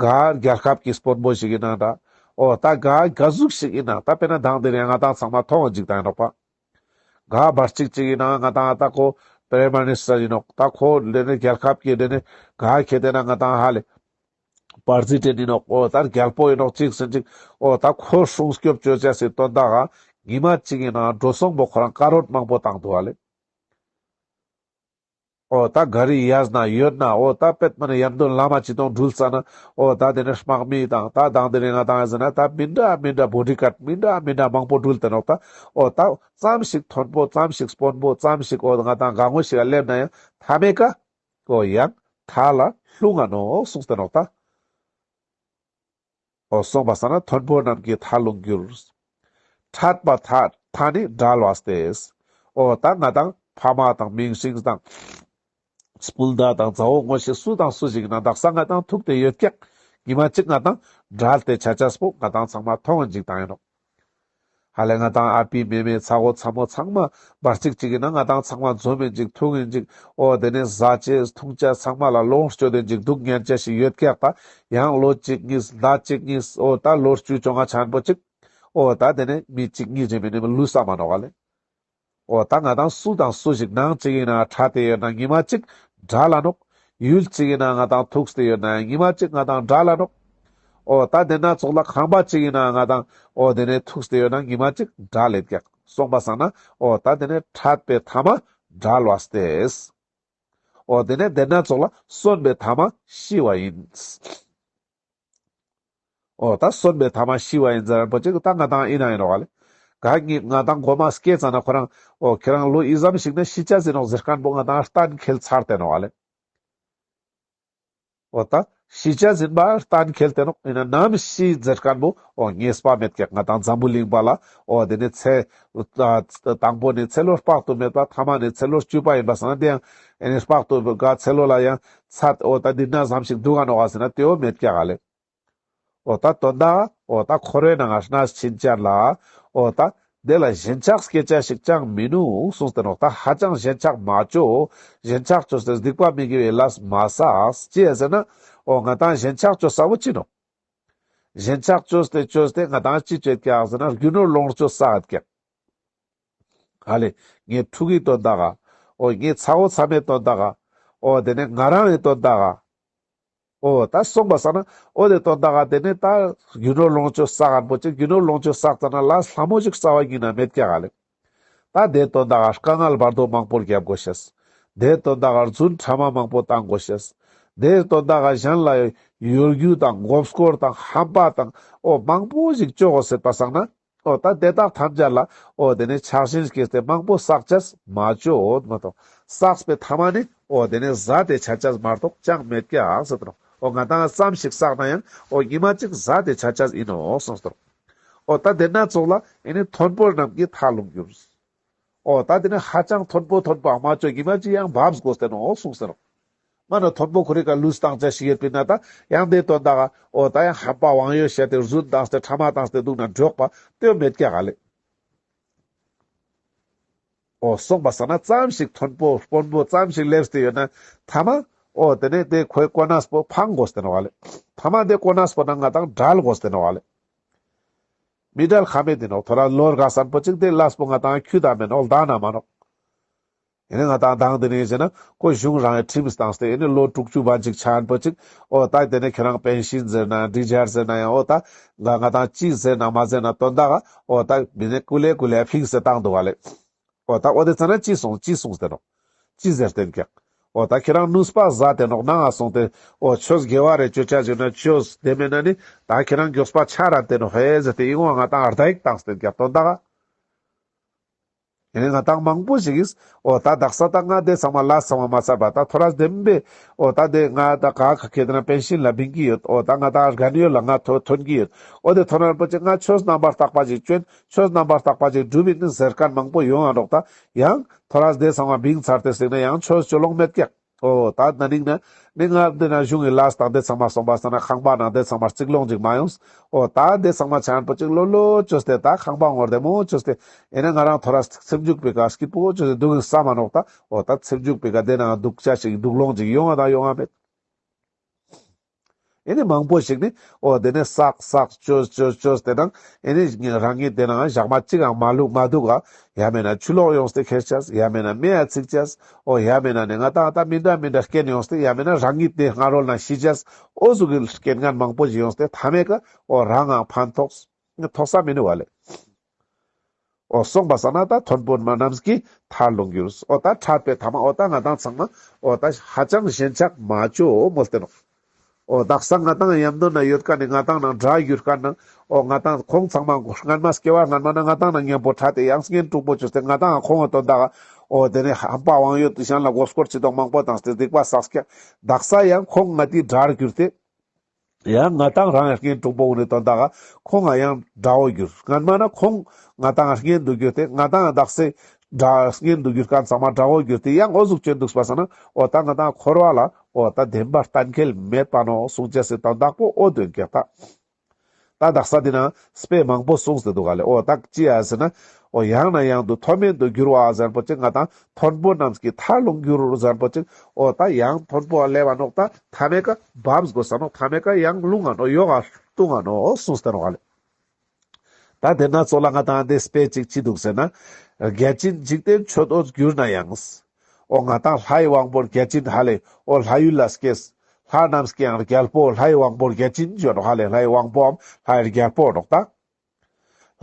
ག་རྒྱལ་ཁབ་ཀྱི་དཔོན་པོ་ཞིག་ཡིན་ན་འདྲ། འོ་ད་ག་ག་ཟུག་ཞིག་ཡིན་ན་ད་དཔེར་ན་དང་དེ་རིང་ང་དང་ཚང་མ་མཐོང་བ་ཅིག་དང་ཡིན་ནོག་པ། ག་བར་ཅིག་ཅིག་ཡིན་ན་ང་དང་ད་ཁོ་པྲེམ་མི་ནིས་ཊར་ཡིན་ནོག། ད་ཁོ་དེ་ནས་རྒྱལ་ཁབ་ཀྱི་དེ་ནས་ག་ཁྱེད་དེ་ན་ང་དང་ཧ་ལེ་པར་ཛི་ཏེན་ཡིན་ནོག། འོ་ད་རྒྱལ་པོ་ཡིན་ནོག་ཅིག་ཟེར་ཅིག། འོ་ད་ཁོ་སྲུང་སྐྱོབ་ཅོ་ཅེས་སི་དོན་དག་ག་ཉི་མ་གཅིག་ཡིན་ན་འགྲོ་སོང་པོ་ཁོ་རང་ཀ་རོར་མང་པོ་བཏང་འདུག་ཧ་ལེ། འོ་ད་ག་རི་གཡས་ན་གཡོན་ན་འོ་ད་པད་མ་ནི་ཡར་དོན་ལམ་ཅི་དང་འགྲུལ་ཙ་ན་འོ་ད་དེ་ནས་དམག་མི་དང་ད་དང་དེ་ནས་ང་དང་ཟེར་ན་ད་མི་འདྲ་མི་འདྲ་བོ་ཌི་གཱར་ཌ་མི་འདྲ་མི་འདྲ་མང་པོ་འགྲུལ་ཏེ་ནོག། ད་འོ་ད་ཙམ་ཞིག་མཐོན་པོ་ཙམ་ཞིག་དཔོན་པོ་ཙམ་ཞིག་འོ་ང་དང་ག་ངོ་ཞིག་ག་སླེབས་ན་ཡང་མཐའ་མའི་ཀ་འོ་ཡང་མཐའ་ལ་ལྷུང་ང་ནོག་གསུངས་ཏེ་ནོག་ད། འོ་གསུངས་པ་སང་ན་མཐོན་པོ་རྣམས་ཀྱི་མཐར་ལྷུང་འགྱུར། འཕྲད་པའི་མཐའ་མཐའ་ནི་བྲལ་བ་སྟེ། འོ་ད་ང་དང་ཕ་མ་དང་མིང་སྲིང་དང་སྤུན་ཟླ་དང་མཛའ་བོ་ངོ་ཤེས་སུ་དང་སུ་ཞིག་ན་དག་ས་ང་དང་ཐུག་སྟེ་ཡོད་ཀྱག། ཉི་མ་གཅིག་ང་དང་བྲལ་ཏེ་ཆ་ཅེས་པོ་ང་དང་ཚང་མ་མཐོང་ངིན་ཅིག་དང་ཡིན་ནོག། ཧ་ལེ་ང་དང་ཨ་པི་མེ་མེ་ཚ་བོ་ཚ་མོ་ཚང་མ་བར་ཅིག་ཅིག་ཡིན་ན་ང་དང་ཚང་མ་འཛོམས་ཡིན་ཅིག་ཐུག་ཡིན་ཅིག། འོ་དེ་ནས་ཟ་ཅེས་འཐུང་ཅེས་ཚང་མ་ལ་ལོངས་སྤྱོད་ཡིན་ཅིག་འདུག་ཉན་ཅེས་ཞིག་ཡོད་ཀྱག་ད། ཡང་ལོ་གཅིག་གཉིས་ཟླ་གཅིག་གཉིས་འོ་ད་ལོ་བཅུ་བཅོ་ལྔ་ཆ་པོ་ཅིག། འོ་ད་དེ་ནས་མི་གཅིག་གཉིས་རེ་མིན་ནི་ལུས་ས་མ་ནོག་ཧ་ལེ། འོ་ད་ང་དང་སུ་དང་སུ་ཞིག་ནང་གཅིག་ཡིན་ན་འཕྲད་དེ་ཡོད་ན་ཉི་མ་གཅིག་བྲལ་ལ་ནོག། ཡུལ་གཅིག་ཡིན་ན་ང་དང་ཐུག་སྟེ་ཡོད་ན་ཉི་མ་གཅིག་ང་དང་བྲལ་ལ་ནོག། འོ་ད་དེ་ན་ཙོགས་ལ་ཁང་པ་གཅིག་ཡིན་ན་ང་དང་འོ་དེ་ནས་ཐུག་སྟེ་ཡོད་ན་ཉི་མ་གཅིག་བྲལ་ལེད་ཀྱག། གསུངས་པ་སང་ན་འོ་ད་དེ་ནས་འཕྲད་པའི་ཐ་མ་བྲལ་བ་སྟེ། འོ་དེ་ནས་དེ་ན་ཙོགས་ལ་གསོན་པའི་ཐ་མ་ཤི་བ་ཡིན། འོ་ད་གསོན་པའི་ཐ་མ་ཤི་བ་ཡིན་ཟེར་པོ་ཅིག་ད་ང་དང་ཡིན་ན་ཡིན་ནོག་ཧ་ལེ། ག་ཉིད་ང་དང་མགོ་མ་སྐྱེས་ཙ་ན་ཁོ་རང་འོ་ཁྱེད་རང་ལོ་ཨི་ཙམ་ཞིག་ན་ཤི་ཅེས་ཡིན་ནོག་ཟེར་མཁན་པོ་ང་དང་གཏན་འཁེལ་ཚར་ཏེ་ནོག་ཧ་ལེ། འོ་ད་ཤི་ཅེས་ཡིན་པ་གཏན་འཁེལ་ཏེ་ནོག། ཡིན་ན་ནམ་ཤི་ཟེར་མཁན་པོ་འོ་ངེས་པ་མེད་ཀྱག། ང་དང་འཛམ་བུ་གླིང་པ་ལ་འོ་དེ་ནི་ཚེ་དང་པོ་ནི་ཚེ་ལོ་དཔག་ཏུ་མེད་པ་ཐ་མ་ནི་ཚེ་ལོ་བཅུ་པ་ཡིན་པ་སང་ན་དེ་ཡང་ཨེ་ནི་དཔག་ཏུ་ག་ཚེ་ལོ་ལ་ཡང་ཚད་འོ་ད་འདི་ན་ཙམ་ཞིག་འདུག་ག་ནོག་ག་ཟེར་ན་དེའོ་མེད་ཀྱག་ཧ་ལེ། འོ་ད་དོན་དག་འོ་ད་འཁོར་བའི་ནང་ང་གནས་ཕྱིན་ཆད་ལ་འོ་ད་དེ་ལ་ཞེན་ཆགས་སྐྱེ་ཅེས་ཞིག་ཅང་མི་ནུག་གསུངས་ཏེ་ནོག། ད་ཧ་ཅང་ཞེན་ཆགས་མ་ཅོ། ཞེན་ཆགས་ཅོས་ཏེ་སྡིག་པ་མི་དགེ་བའི་ལས་མ་བསགས། ཅི་ཡ་ཟེར་ན་འོ་ང་དང་ཞེན་ཆགས་ཅོ་ས་བོ་ཅི་ནོག། ཞེན་ཆགས་ཅོས་ཏེ་ཅོས་ཏེ་ང་དང་ཅི་ཅོ་ཀྱག་ཟེར་ན་རྒྱུ་ནོར་ལོངས་སྤྱོད་བསགས་ཀྱག། ཧ་ལེ། ངའི་ཕྲུ་གུའི་དོན་དག་ག། འོ་ངའི་ཚ་བོ་ཚ་མོའི་དོན་དག་ག། འོ་དེ་ནས་ང་རང་ངི་དོན་དག་ག། འོ་ད་གསུངས་པ་སང་ན་འོ་དེ་དོན་དག་ག་དེ་ནས་ད་རྒྱུ་ནོར་ལོངས་སྤྱོད་བསགས་མཁན་པོ་ཅིག་རྒྱུ་ནོར་ལོངས་སྤྱོད་བསགས་ཙ་ན་ལས་སླ་མོ་ཞིག་རྩ་བ་ཉིད་ན་མེད་ཀྱག་ཧ་ལེ། ད་དེ་དོན་དག་ག་དཀའ་ངལ་བར་དོ་མང་པོ་རྒྱབ་དགོས་ཤེས། དེ་དོན་དག་ག་རྫུན་ཕྲ་མ་མང་པོ་བཏང་དགོས་ཤེས། དེ་དོན་དག་ག་གཞན་ལ་གཡོ་སྒྱུ་དང་མགོ་སྐོར་དང་ཧམ་པ་དང་འོ་མང་པོ་ཞིག་ཅོ་དགོས་ཟེར་པ་སང་ན། འོ་ད་དེ་དག་ཐམས་ཅད་ལ་འོ་དེ་ནས་ཆགས་ཞེན་སྐྱེས་ཏེ་མང་པོ་བསགས་ཅེས་མ་ཅོ་འོ་མ་གཏོགས་བསགས་པའི་ཐ་མ་ནི་འོ་དེ་ནས་ཟད་དེ་ཆ་ཅེས་མ་གཏོགས་ཅང་མེད་ཀྱག་ཟེར་དོ། འོ་ང་དང་ཙམ་ཞིག་བསགས་ན་ཡང་འོ་ཉི་མ་གཅིག་ཟད་དེ་ཆ་ཅེས་ཡིན་ནོག་གསུངས་ཏེ། འོ་ད་དེ་ན་ཙོགས་ལ་ཨེ་ནི་མཐོན་པོ་རྣམས་ཀྱི་མཐར་ལྷུང་འགྱུར། འོ་ད་དེ་ནི་ཧ་ཅང་མཐོན་པོ་མཐོན་པོ་མ་ཅོ་ཉི་མ་གཅིག་ཡང་བབས་དགོས་ཏེ་ནོག་གསུངས་ཏེ་ནོག། མ་ན་མཐོན་པོ་ཁོ་རེ་ཀ་ལུས་བཏང་ཅེས་ཞིག་ཡོད་པིན་ན་ད་ཡང་དེ་དོན་དག་ག་འོ་ད་ཡང་ཧམ་པ་དབང་ཡོད་བཤད་དེ་རྫུན་བཏང་སྟེ་ཕྲ་མ་བཏང་སྟེ་འདུག་ན་འགྲོགས་པ་དེ་མེད་ཀྱག་ཧ་ལེ། འོ་གསུངས་པ་སང་ན་ཙམ་ཞིག་མཐོན་པོ་དཔོན་པོ་ཙམ་ཞིག་སླེབས་ཏེ་ཡོད་ན་ཐ་མ་འོ་དེ་ནས་དེ་ཁོའི་གོ་གནས་པོ་ཕང་དགོས་ཏེ་ནོག་ཧ་ལེ། ཐ་མ་དེ་གོ་གནས་པོ་ནང་ང་དང་བྲལ་དགོས་ཏེ་ནོག་ཧ་ལེ། མི་བྲལ་ཁ་མེད་དེ་ནོག། ཐོ་ར་ལོ་རྒས་སན་པོ་ཅིག་དེ་ལས་པོ་ང་དང་ཁྱུ་ད་མེད་ནོག་ལྡན་ན་མ་ནོག། ཡིན་ན་ང་དང་དང་དེ་ནས་ཟེར་ན་ཁོ་གཞུང་རང་ཡི་ཁྲིམས་བཏང་སྟེ་ཡིན་ན་ལོ་དྲུག་ཅུ་བ་ཅིག་ཆ་ཡིན་པོ་ཅིག། འོ་ད་དེ་ནས་ཁྱེད་རང་པེན་ཤིན་ཟེར་ན་སྒྲིག་འཆར་ཟེར་ན་ཡང་འོ་ད་ང་ང་དང་ཅི་ཟེར་ན་མ་ཟེར་ན་དོན་དག་འོ་ད་མི་ནས་ཀུ་ལེ་ཀུ་ལེ་ཕིངས་སེ་བཏང་འདུག་བ་ལེ། འོ་ད་འོ་དེ་ཙ་ན་ཅི་སོང་ཅི་སོང་སྟེ་ནོག། ཅི་ཟེར་ཏེན་ཀྱག། འོ་ད་ཁྱེད་རང་ནུས་པ་ཟ་དེ་ནོག་ནང་ང་སོང་སྟེ་འོ་ཆོས་དགེ་བ་རེ་ཅོ་ཆ་ཞུ་ན་ཅོས་དེ་མེད་ན་ནི་ད་ཁྱེད་རང་མགྱོགས་པ་ཆ་ར་དེ་ནོག་ཧེ་ཟེར་ཏེ་ཡིན་ངོ་ང་ཏང་རྡ་ཡིག་བཏང་སྟེ་རྒྱབ་དོན་དག་ག་ཡིན་ནི་ང་ཏང་མང་པོ་ཞིག་གིས་འོ་ད་དག་ས་ད་ང་དེ་ཚང་མ་ལ་ཚང་མ་མ་ཚར་བ་ད་ཐོ་རས་བདེན་པས་འོ་ད་དེ་ང་ད་ག་ག་ཁེ་དེ་ན་པེན་ཤིན་ལ་བིང་གི་ཡོད། འོ་ད་ང་ད་རྒན་ཡོལ་ལ་ང་ཐོ་ཐོན་གི་ཡོད། འོ་དེ་ཐོན་རན་པོ་ཅིག་ང་ཆོས་རྣམ་པར་དག་པ་ཅིག་ཅོན་ཆོས་རྣམ་པར་དག་པ་ཅིག་སྒྲུབ་ཡིན་ནི་ཟེར་མཁན་མང་པོ་ཡོང་ང་རོག་ད་ཡང་ཐོ་རས་དེ་ཚང་མ་བིང་ཚར་ཏེ་ཟེར་ན་ཡང་ཆོས་ཅོ་ལོང་མེད་ཀྱག་འོ་ད་ན་ནིང་ན་ནི་ང་འདི་ན་གཞུང་གི་ལས་དང་དེ་ཚང་མ་སོང་པ་སང་ན་ཁང་པ་ནང་དེ་ཚང་མ་རྩིག་ལོང་ཅིག་མ་ཡོངས། འོ་ད་དེ་ཚང་མ་ཆ་རན་པོ་ཅིག་ལོ་ལོ་ཅོས་ཏེ་ད་ཁང་པ་ངོར་བདེ་མོ་ཅོས་ཏེ་ཨེ་ནི་ང་རང་ཐོ་རས་ཚེམ་རྒྱུག་པའི་ཀ་སྐྱིད་པོ་ཅོས་ཏེ་འདུག་ཡིན་ས་མ་ནོག་ད། འོ་ད་ཚེམ་རྒྱུག་པའི་ཀ་དེ་ནང་འདུག་ཆ་ཞིག་འདུག་ལོང་ཅིག་ཡོང་ང་དང་ཡོང་ང་མེད། ཨེ་ནི་མང་པོ་ཞིག་ནི་འོ་དེ་ནི་བསགས་བསགས་ཅོས་ཅོས་ཅོས་ཏེ་ནང་ཨེ་ནི་རང་ཉིད་དེ་ནང་ཞག་མ་གཅིག་ཡང་མ་ལུས་མ་འདུག་ག་ཡ་མེད་ན་ཆུ་ལོག་ཡོངས་ཏེ་ཁྱེར་ཆས། ཡ་མེད་ན་མེ་ཡ་ཚིག་ཆས། འོ་ཡ་མེད་ན་ནི་ང་ཏང་ད་མི་འདྲ་མི་འདྲ་རྐྱེན་ཡོངས་ཏེ་ཡ་མེད་ན་རང་ཉིད་དེ་སྔ་རོལ་ན་ཤི་ཆས། འོ་ཟུག་གི་རྐྱེན་ངན་མང་པོ་ཞིག་ཡོངས་ཏེ་མཐའ་མའི་ཀ་འོ་རང་ངང་ཕན་ཐོགས་ཐོགས་ས་མི་ནུས་བ་ལེ། འོ་སོང་པ་སང་ན་ད་མཐོན་པོ་མ་རྣམས་ཀྱི་མཐར་ལྷུང་འགྱུར། འོ་ད་ཕྲད་པའི་མཐའ་མ་འོ་ད་ང་ཏང་ཚང་མ་འོ་ད་ཧ་ཅང་ཞེན་ཆགས་མ་ཅོ་མོལ་ཏེ་ནོག་འོ་དག་ས་ང་ཏང་ཡམ་དོ་ན་ཡོད་མཁན་ནི་ང་ཏང་ནང་དགྲ་གྱུར་མཁན་ནང་འོ་ང་ཏང་ཁོང་ཚང་མ་སྔན་མ་སྐྱེ་བ་སྔན་མ་ན་ང་ཏང་ནང་མཉམ་པོ་ཕྲད་དེ་ཡང་གཉེན་དྲུང་པོ་ཅོས་ཏེ་ང་ཏང་ཁོང་ངི་དོན་དག་འོ་དེ་ནི་ཧམ་པ་དབང་ཡོད་གཞན་ལ་མགོ་སྐོར་ཅི་དང་མང་པོ་བཏང་སྟེ་སྡིག་པ་བསགས་ཀྱག་དག་ས་ཡང་ཁོང་ང་ཏི་དགྲར་གྱུར་ཏེ། ཡང་ང་ཏང་རང་གཉེན་དྲུང་པོ་གུན་ནི་དོན་དག་ག་ཁོང་ང་ཡང་དགྲ་བོ་གྱུར། སྔན་མ་ན་ཁོང་ང་ཏང་གཉེན་དུ་གྱུར་ཏེ་ང་ཏང་དག་སའི་དགྲ་གཉེན་དུ་གྱུར་མཁན་ཚང་མ་དགྲ་བོ་གྱུར་ཏེ་ཡང་འོ་ཟུག་ཅོས་འདུག་པ་སང་ན་འོ་ད་ང་ཏང་འཁོར་བ་ལ་འོ་ད་བདེན་པ་གཏན་འཁེལ་མེད་པ་ནོག་གསུང་ཅེས་སི་དོན་དག་པོ་འོ་དོན་ཀྱག་ད། ད་དག་ས་འདི་ན་དཔེ་མང་པོ་གསུངས་ཏེ་འདུག་ག་ལེ། འོ་ད་ཅི་ཡ་ཟེར་ན་འོ་ཡང་ན་ཡང་དུ་མཐོ་དམན་དུ་འགྱུར་བ་ཟེར་པོ་ཅིག་ང་ཏང་མཐོན་པོ་རྣམས་ཀྱི་མཐར་ལྷུང་འགྱུར་ཟེར་པོ་ཅིག་འོ་ད་ཡང་མཐོན་པོ་སླེབས་པ་ནོག་ད་མཐའ་མའི་ཀ་བབས་དགོས་ས་ནོག་མཐའ་མའི་ཀ་ཡང་ལྷུང་ང་ནོག་ཡོག་ག་ལྟུང་ང་ནོག་གསུངས་ཏེ་ནོག་ག་ལེ། ད་དེ་ན་ཚོགས་ལ་ང་ཏང་དེ་དཔེ་ཅིག་ཅི་འདུག་ཟེར་ན། བརྒྱ་བྱིན་འཇིག་རྟེན་མཆོད་འོས་གྱུར་ན་ཡང་། འོ་ང་ཏང་ལྷའི་དབང་པོ་བརྒྱ་བྱིན་ཧ་ལེ་འོ་ལྷ་ཡུལ་ལ་སྐྱེས། ལྷ་རྣམས་ཀྱི་ཡང་རྒྱལ་པོ་ལྷའི་དབང་པོ་བརྒྱ་བྱིན་ཅོ་ནོག་ཧ་ལེ་ལྷའི་དབང་པོའམ་ལྷའི་རྒྱལ་པོ་ནོག་ད།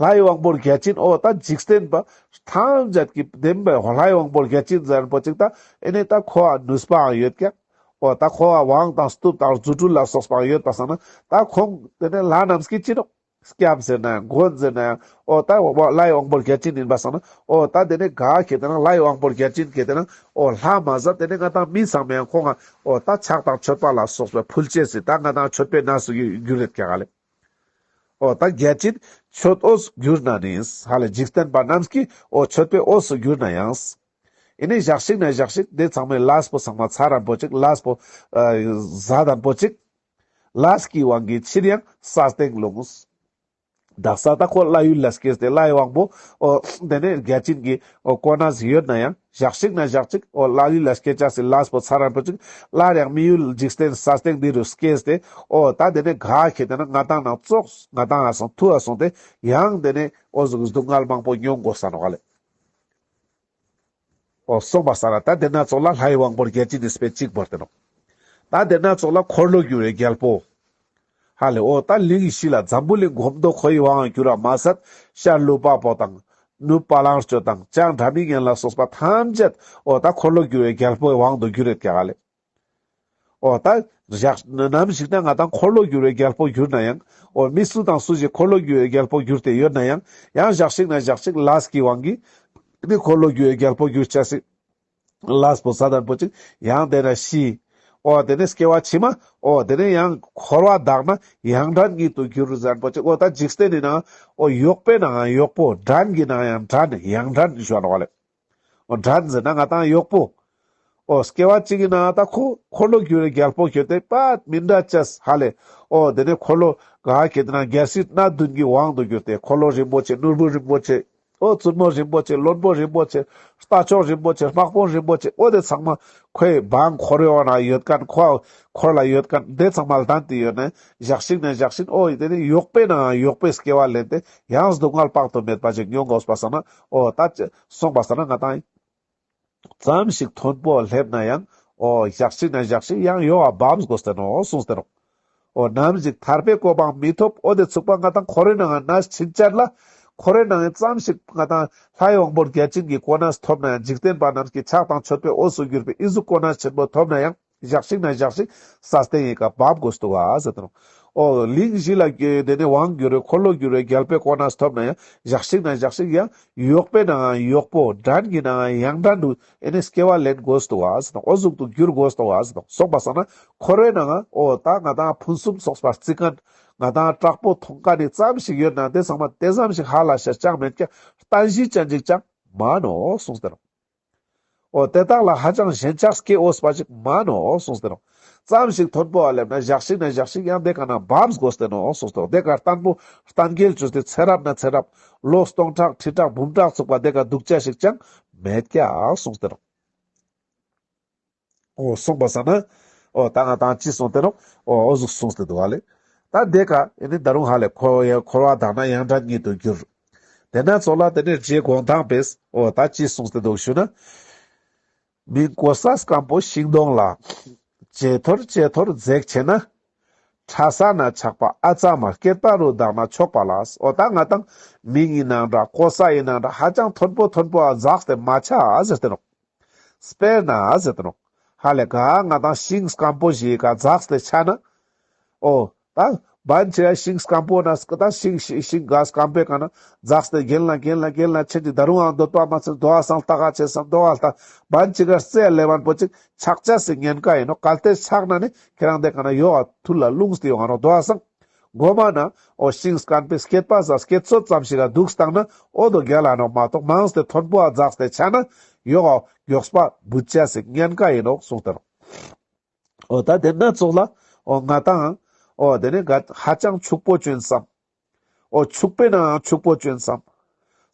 ལྷའི་དབང་པོ་བརྒྱ་བྱིན་འོ་ད་འཇིག་རྟེན་པ་ཐམས་ཅད་ཀྱི་བདེན་པའི་ལྷའི་དབང་པོ་བརྒྱ་བྱིན་ཟེར་པོ་ཅིག་ད་ཨེ་ནི་ད་ཁོ་ཨ་ནུས་པའང་ཡོད་ཀྱག་འོ་ད་ཁོ་ཨ་དབང་དང་སྟོབས་དང་རྫུ་འཕྲུལ་ལ་སོགས་པའང་ཡོད་པ་སང་ན་ད་ཁོང་དེ་ནི་ལྷ་རྣམས་ཀྱི་ཅི་ནོག་སྐྱབས་ཟེར་ན་ཡང་མགོན་ཟེར་ན་ཡང་འོ་ད་ལྷའི་དབང་པོ་བརྒྱ་བྱིན་ཡིན་པ་སང་ན་འོ་ད་དེ་ནི་ག་ཁེ་དེ་ན་ལྷའི་དབང་པོ་བརྒྱ་བྱིན་ཁེ་དེ་ན་འོ་ལྷ་མ་ཟད་དེ་ནི་ང་ཏང་མི་ཚང་མའི་ཡང་ཁོང་ང་འོ་ད་ཕྱག་དང་མཆོད་པ་ལ་སོགས་པའི་ཕུལ་ཅེས་སི་ད་ང་ཏང་མཆོད་པའི་གནས་སུ་གྱུར་ཡོད་ཀྱག་ལེ། འོ་ད་བརྒྱ་བྱིན་མཆོད་འོས་གྱུར་ན་ནི་ཧ་ལེ་འཇིག་རྟེན་པ་རྣམས་ཀྱི་འོ་མཆོད་པའི་འོས་སུ་གྱུར་ན་ཡང་། ཨེ་ནི་ཞག་ཞིག་ན་ཞག་ཞིག་དེ་ཚང་མའི་ལས་པོ་ཚང་མ་ཚར་རན་པོ་ཅིག་ལས་པོ་ཨ་ཟད་རན་པོ་ཅིག་ལས་ཀྱི་དབང་གིས་ཕྱིར་ཡང་ས་སྟེང་ལྷུང་། དག་ས་ད་ཁོ་ལྷ་ཡུལ་ལ་སྐྱེས་ཏེ་ལྷའི་དབང་པོ་འོ་དེ་ནས་བརྒྱ་བྱིན་གྱི་འོ་གོ་གནས་ཡོད་ན་ཡང་ཞག་ཞིག་ན་ཞག་ཅིག་འོ་ལྷ་ཡུལ་ལ་སྐྱེ་ཅེས་སི་ལས་པོ་ཚར་རན་པོ་ཅིག་སླར་ཡང་མི་ཡུལ་འཇིག་རྟེན་ས་སྟེང་འདི་རུ་སྐྱེས་ཏེ་འོ་ད་དེ་ནས་ག་ཁེ་དེ་ན་ང་ཏང་ནང་ཙོགས་ང་ཏང་ང་སོང་ཐུ་བ་སོང་སྟེ་ཡང་དེ་ནས་འོ་ཟུག་སྡུག་བསྔལ་མང་པོ་མྱོང་དགོས་ས་ནོག་ལེ། འོ་སོང་པ་སང་ན་ད་དེ་ན་ཚོགས་ལ་ལྷའི་དབང་པོ་བརྒྱ་བྱིན་ནི་དཔེ་གཅིག་བོར་ཏེ་ནོག་ད་དེ་ན་ཚོགས་ལ་འཁོར་ལོ་སྒྱུར་བའི་རྒྱལ་པོ། ཧ་ལེ་འོ་ད་གླིང་བཞི་ལ་འཛམ་བུ་གླིང་སྒོམ་མདོ་ཁོ་ཡི་དབང་བསྒྱུར་བ་མ་ཟད་ཤར་ལུས་འཕགས་པོ་དང་ནུབ་བ་ལང་སྤྱོད་དང་བྱང་སྒྲ་མི་སྙན་ལ་སོགས་པ་ཐམས་ཅད་འོ་ད་འཁོར་ལོ་སྒྱུར་བའི་རྒྱལ་པོའི་དབང་དུ་གྱུར་ཡོད་ཀྱག་ལེ། འོ་ད་ཞག་ནམ་ཞིག་ན་ང་ཏང་འཁོར་ལོ་སྒྱུར་བའི་རྒྱལ་པོ་གྱུར་ན་ཡང་འོ་མི་སུ་དང་སུ་ཞིག་འཁོར་ལོ་སྒྱུར་བའི་རྒྱལ་པོ་གྱུར་ཏེ་ཡོད་ན་ཡང་ཡང་ཞག་ཞིག་ན་ཞག་ཞིག་ལས་ཀྱི་དབང་གིས་ནི་འཁོར་ལོ་སྒྱུར་བའི་རྒྱལ་པོ་གྱུར་ཆ་སྲིད། ལས་པོ་ས་དང་པོ་ཅིག་ཡང་དེ་ན་ཤི། འོ་དེ་ནས་སྐྱེ་བ་ཕྱི་མ་འོ་དེ་ནས་ཡང་འཁོར་བ་དག་ན་ཡང་བྲན་ཉིད་དུ་འགྱུར་ཟེར་པོ་ཅིག་འོ་ད་འཇིག་རྟེན་ནི་ནང་འོ་ཡོག་པོའི་ནང་ཡང་ཡོག་པོ་བྲན་གྱི་ནང་ཡང་བྲན་ཡང་བྲན་ཞུ་བ་ནོག་ལེ། འོ་བྲན་ཟེར་ན་ང་ཏང་ཡོག་པོ། འོ་སྐྱེ་བ་གཅིག་གི་ནང་ད་ཁོ་འཁོར་ལོ་སྒྱུར་བའི་རྒྱལ་པོ་ཁྱོད་དེ་པ་མི་འདྲ་ཅེས་ཧ་ལེ། འོ་དེ་ནས་འཁོར་ལོ་ག་ཁེ་དེ་ན་རྒྱལ་སྲིད་སྣ་བདུན་གྱི་དབང་དུ་གྱུར་ཏེ་འཁོར་ལོ་རིན་པོ་ཆེ་ནོར་བུ་རིན་པོ་ཆེ། འོ་བཙུན་མོ་རིན་པོ་ཆེ་བློན་པོ་རིན་པོ་ཆེ་རྟ་མཆོག་རིན་པོ་ཆེ་དམག་དཔོན་རིན་པོ་ཆེ་འོ་དེ་ཚང་མ་ཁོའི་འབངས་འཁོར་བའི་ནང་ཡོད་མཁན་ཁོ་འཁོར་ལ་ཡོད་མཁན་དེ་ཚང་མ་ལྡན་ཏེ་ཡོད་ནས་ཞག་ཞིག་ན་ཞག་ཞིག་འོ་དེ་ནས་ཡོག་པོའི་ནང་ཡོག་པོའི་སྐྱེ་བ་ལེན་ཏེ་ཡང་སྡུག་བསྔལ་དཔག་ཏུ་མེད་པ་ཞིག་མྱོང་དགོས་པ་སང་ན་འོ་ད་སོང་པ་སང་ན་ང་ཏང་ཙམ་ཞིག་མཐོན་པོ་སླེབས་ན་ཡང་འོ་ཞག་ཞིག་ན་ཞག་ཞིག་ཡང་ཡོག་ག་བབས་དགོས་ཏེ་ནོག་གསུངས་ཏེ་ནོག་འོ་ནམ་ཞིག་ཐར་པའི་གོ་འཕང་མི་ཐོབ་འོ་དེ་ཚུགས་པ་ང་ཏང་འཁོར་བའི་ནང་ན་ཕྱིན་ཆད་ལ་ འཁོར་བའི་ནང་ཙམ་ཞིག་ང་དང་ལྷའི་དབང་པོ་བརྒྱ་བྱིན་གྱི་གོ་གནས་ཐོབ་ན་ཡང་འཇིག་རྟེན་པ་རྣམས་ཀྱི་ཕྱག་དང་མཆོད་པའི་འོས་སུ་གྱུར་པའི་ཨི་ཟུག་གོ་གནས་ཆེན་པོ་ཐོབ་ན་ཡང་ཞག་ཞིག་ན་ཞག་ཞིག་ས་སྟེང་གི་ཀ་བབ་དགོས་འདུག་ག་ཟེར་ཏེ་ནོག། འོ་གླིང་བཞི་ལ་དེ་ནས་དབང་བསྒྱུར་བའི་འཁོར་ལོ་བསྒྱུར་བའི་རྒྱལ་པོའི་གོ་གནས་ཐོབ་ན་ཡང་ཞག་ཞིག་ན་ཞག་ཞིག་ཡང་གཡོག་པོའི་ནང་གཡོག་པོ་འགྲན་གྱི་ནང་ཡང་འགྲན་དུ་ཨེ་ནས་སྐྱེ་བ་ལེན་དགོས་འདུག་ག་ཟེར་ཏེ་ནོག། འོ་ཟུག་ཏུ་འགྱུར་དགོས་འདུག་ག་ཟེར་ཏེ་ནོག། སོང་པ་སང་ན་འཁོར་བའི་ནང་འོ་ད་ང་དང་ཕུན་སུམ་ཚོགས་པ་རྩི་མཁན་ང་དང་དྲག་པོ་མཐོང་མཁན་ནི་ཙམ་ཞིག་ཡོད་ན་དེ་ཚང་མ་དེ་ཙམ་ཞིག་ཧ་ལས་ཤེས་ཅང་མེད་ཀྱང་རྟེན་གཞི་ཅན་ཅིག་ཅང་མ་ནོག་གསུངས་ཏེ་ནོག། འོ་དེ་དག་ལ་ཧ་ཅང་ཞེན་ཆགས་སྐྱེ་འོས་པ་ཞིག་མ་ནོག་གསུངས་ཏེ་ནོག། ཙམ་ཞིག་མཐོན་པོ་ཨ་སླེབས་ན་ཞག་ཞིག་ན་ཞག་ཞིག་ཡང་དེ་ཀ་ན་བབས་དགོས་ཏེ་ནོག་གསུངས་ཏེ་ནོག། དེ་ཀ་བརྟན་པོ་བརྟན་རྒྱལ་བཅོས་ཏེ་ཚེ་རབས་ན་ཚེ་རབས་ལོ་སྟོང་ཕྲག་ཁྲི་ཕྲག་འབུམ་ཕྲག་ཚུགས་པ་དེ་ཀ་འདུག་ཅེས་ཞིག་ཅང་མེད་ཀྱག་གསུངས་ཏེ་ནོག། འོ་སོང་པ་སང་ན། འོ་ད་ང་དང་ཅི་གསུངས་ཏེ་ནོག། འོ་འོ་ཟུག་གསུངས་ཏེ་འདུག་ག་ལེ། ད་དེ་ཀ་ཨེ་ནི་ད་རུང་ཧ་ལས་འཁོར་བ་འཁོར་བ་དག་ན་ཡང་འགྲན་ཉིད་དུ་འགྱུར། དེ་ན་ཚོགས་ལ་དེ་ནས་རྗེ་དགོངས་དག་པས་འོ་ད་ཅི་གསུངས་ཏེ་འདུག་ཞུ་ན། མིང་གོ་ས་སྐམ་པོ་ཤིང་སྡོང་ལ། ཇེ་མཐོར་ཇེ་མཐོར་འཛེགས་ཆེ་ན། ཕྲ་ས་ན་ཆགས་པ་ཨ་ཙ་མ་སྐེད་པ་རུ་བདག་ན་ཆོག་པ་ལ། འོ་ད་ང་དང་མིང་ཡིན་ནང་འདྲ་གོ་ས་ཡིན་ནང་འདྲ་ཧ་ཅང་མཐོན་པོ་མཐོན་པོ་ཨ་འཛེགས་ཏེ་མ་ཆ་ཟེར་ཏེ་ནོག། དཔེར་ན་ཟེར་ཏེ་ནོག། ཧ་ལས་ག་ང་དང་ཤིང་སྐམ་པོ་ཞིག་ག་འཛེགས་ཏེ་ཆ་ན། འོ་ད་བན་ཆེ་ཤིང་སྐམ་པོ་ན་ད་ཤིང་ཤིང་ག་སྐམ་པོའི་ཀ་ན་འཛེགས་ཏེ་གྱེན་ལ་གྱེན་ལ་གྱེན་ལ་ཆེན་ཅིག་ད་རུང་ཨང་འདོད་པ་མ་ཚིམ་དོ་བ་སང་ལྟ་ག་ཆེ་སང་དོ་བ་ལྟ་བན་ཆེ་ག་རྩེ་ལེ་བན་པོ་ཅིག་ཆག་ཅེས་སི་ཉེན་ཁ་ཡིན་ནོག། གལ་ཏེ་ཆག་ན་ནི་ཁྱེད་རང་དེ་ཀ་ན་ཡོག་ག་ཐུར་ལ་ལྷུང་སྟེ་ཡོང་ང་ནོག་དོ་བ་སང་། མགོ་མ་ན་འོ་ཤིང་སྐམ་པོའི་སྐེད་པ་ས་སྐེད་ཚོད་ཙམ་ཞིག་ག་འདུག་སྟངས་ན་འོ་དོ་རྒྱལ་ལ་ནོག་མ་གཏོགས་མང་སྟེ་མཐོན་པོ་ཨ་འཛེགས་ཏེ་ཆ་ན་ཡོག་ག་མགྱོགས་པ་བུད་ཅེས་སི་ཉེན་ཁ་ཡིན་ནོག་གསུངས་ཏེ་ནོག། འོ་ད་དེ་ན་ཚོགས་ལ་འོ་ང་དང་འོ་དེ་ནི་ག་ཧ་ཅང་ཕྱུག་པོ་བྱོན་སམ། འོ་ཕྱུག་པོའི་ནང་ཕྱུག་པོ་བྱོན་སམ།